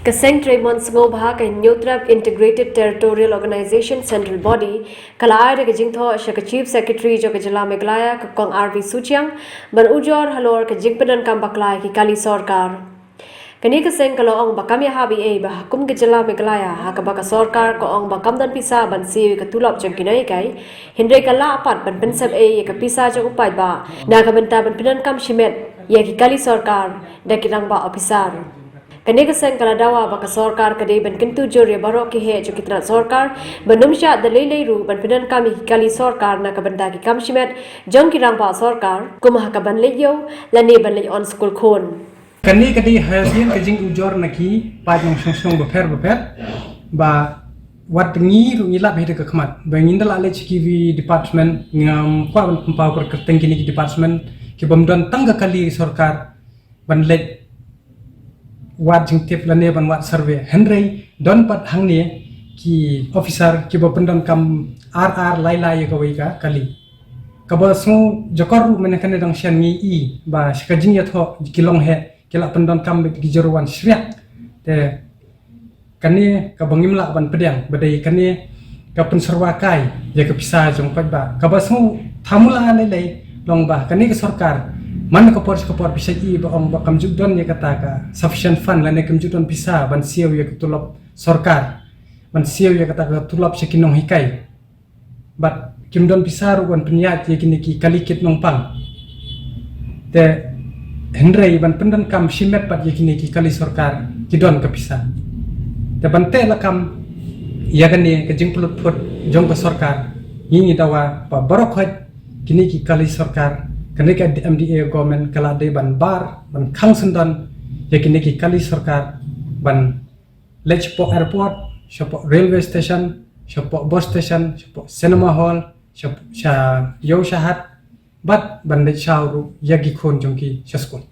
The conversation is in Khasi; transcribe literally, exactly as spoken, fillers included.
Ka seng trei mon sngewbha ka Hynñiewtrep Integrated Territorial Organization Central Body ka la ai da ka jingthoh sha ka Chief Secretary jong ka jylla Meghalaya ka Kong R V Suchiang ban ujor halor ka jingpyndonkam bakla ïa ki kali sorkar. Kane ka seng ka la ong ba kam ïahap ei ei ba ha kum ka jylla Meghalaya ha kaba ka sorkar ka ong ba kam don pisa ban siew ïa ka tulop jong ki nonghikai, hynrei ka lah pat ban pynsep ei ïa ka pisa jong u paidbah na ka bynta ban pyndonkam shimet ïa ki kali sorkar da ki rangbah ophisar. Kane ka seng ka la dawa ba ka sorkar ka dei ban kyntu jur ïa baroh ki heh jong ki tnat sorkar ban ym shah da lei lei ruh ban pyndonkam ïa ki kali sorkar na ka bynta ki kam shimet jong ki rangbah sorkar, kum ha ka ban leit ïew lane ban leit on skul khun. Kane ka dei hadien ka jingujor na ki paid nongshong shnong bapher bapher ba wat ngi ruh ngi lap hi da ka khmat ba ngin da la leit sha kiwei department, ngam kwah ban pynpaw kyrteng kine ki department ki bym don tang ka kali sorkar ban leit wad jingtip lane ban wad survey, hynrei don pat hangne ki officer kiba pyndonkam ar ar lai lai ïa kawei ka kali. Kaba sngew jakor ruh mynne kane dang shen ngi i ba sha ka jingïathoh ki longheh ki la pyndonkam bad ki jyrwan shriak. Te kane kaba ngim lah ban pdiang ba dei kane ka pynsyrwa kai ïa ka pisa jong paidbah. Kaba sngew thamula lei lei long ba kane ka sorkar man ka por sha ka por pisa i ba ong ba kam ju don ïa kata ka sufficient fund lane kam ju don pisa ban siew ïa ka tulop sorkar, ban siew ïa kata ka tulop sha ki nonghikai. Bad kim don pisa ruh ban pynïaid ïa kine ki kali kit nongpang. Te hynrei ban pyndonkam shimet pat ïa kine ki kali sorkar ki don ka pisa. Te ban teh lakam ïa kane ka jingpynlut phut jong ka sorkar, ngi ngi dawa ba baroh khoit kine ki kali sorkar, kane ka M D A government ka la dei ban bar ban khang syndon ïa kine ki kali sorkar ban leit shapoh airport, shapoh railway station, shapoh bus station, shapoh cinema hall, shapoh sha ïew sha hat, bad ban leit shaw ruh ïa ki khun jong ki sha skul.